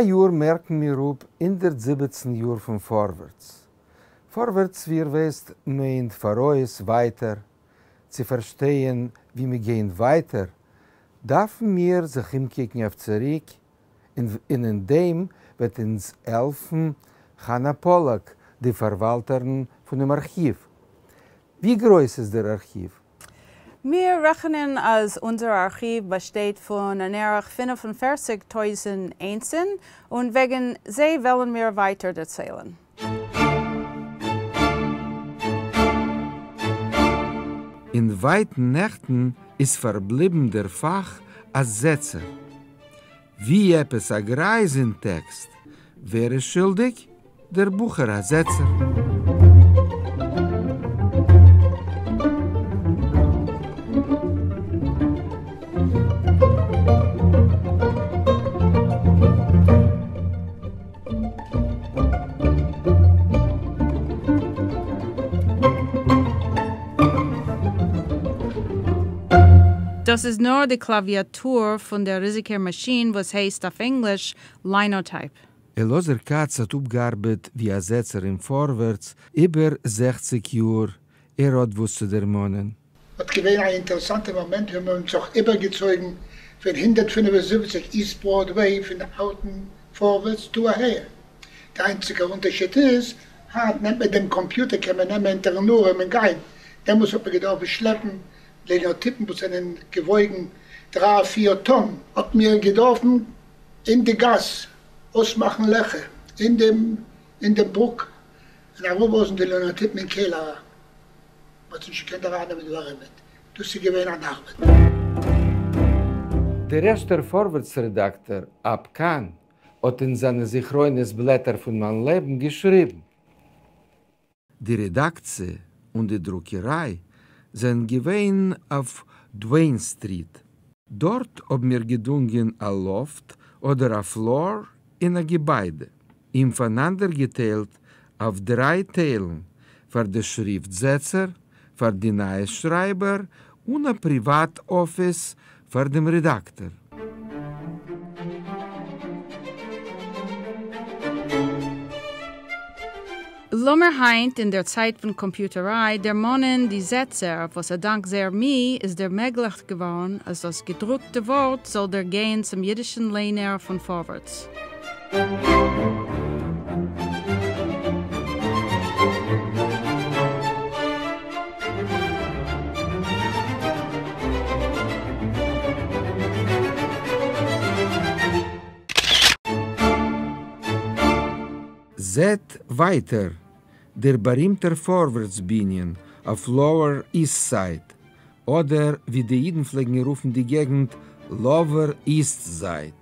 הײַיאָר מערקן מיר אָפּ 117 יאָר פֿון פֿאָרווערטס. פֿאָרווערטס, ווי איר ווייסט, מיינט פֿאָרויס, ווײַטער. צו פֿאַרשטייען, ווי מיר גייען ווײַטער, דאַרפֿן מיר זיך אומקוקן אויף צוריק, און אין דעם וועט אונדז העלפֿן חנה פּאָלאַק, די פֿאַרוואַלטערין פֿונעם אַרכיוו. ווי גרויס איז דער אַרכיוו? מיר רעכענען, אַז אונדזער אַרכיוו באַשטייט פֿון אַן ערך 45,000 איינסן, און וועגן זיי וועלן מיר ווײַטער דערציילן. אין ווײַטן נעכטן איז פֿאַרבליבן דער פֿאַך אַ זעצער. ווי עפּעס אַ גרײַז אין טעקסט. ווער איז שולדיק? דער בחור אַ זעצער. דאָס איז נאָר די קלאַוויאַטור פֿון דער ריזיקער מאַשין, וואָס הייסט אויף ענגליש Linotype. אלעזר כץ האָט אָפּגעאַרבעט ווי אַ זעצער אין פֿאָרווערטס איבער 60 יאָר. ער האָט וואָס צו דערמאָנען. האט געווען א אינטערעסאנטע מאמענט ווען מיר האבן זיך איבערגעצויגן פון 175 איסט בראדוועי פון אלטן פארווערטס דא אהער. די איינציגע אונטערשיד איז, היינט נעמט מען דעם קאמפיוטער קען מען נעמען אונטערן ארעם און גיין, דעמאלס האט מען געדארפן שלעפן לענאטיפן וואס זענען געוואויגן דריי פיר טאן, האט מיר געדארפן אין די גאס אויסמאכן לעכער אין דעם אין דעם ברוק און אראפלאזן די לענאטיפן אין קעלער אריין. מ'האט נישט געקענט ארייננעמען די ווארימעט, דאס איז געווען אן ארבעט. דער ערשטער פארווערטס רעדאקטאר אב קאן האט אין זיינע זכרונות בלעטער פון מיין לעבן געשריבן. די רעדאקציע און די דרוקעריי זענען געווען אויף דוועין סטריט. דארט האבן מיר געדונגען א לאפט אדער א floor אין א געביידע, אים פאנאנדערגעטיילט אויף דריי טיילן, פאר די שריפטזעצער, פאר די נייעס שרייבער און א פריוואט אפיס פאר דעם רעדאקטאר. לאָמיר הײַנט אין דער צײַט פֿון קאָמפּיוטערײַ דערמאָנען די זעצער, וואָס אַ דאַנק זייער מי איז דערמעגלעכט געוואָרן, אַז דאָס געדרוקטע וואָרט זאָל דערגיין צום ייִדישן לייענער פֿון פֿאָרווערטס. זעט ווײַטער דער באַרימטער פֿאָרווערטס-בנין אויף Lower East Side, אָדער ווי די ייִדן פֿלעגן רופֿן די געגנט Lower East Side.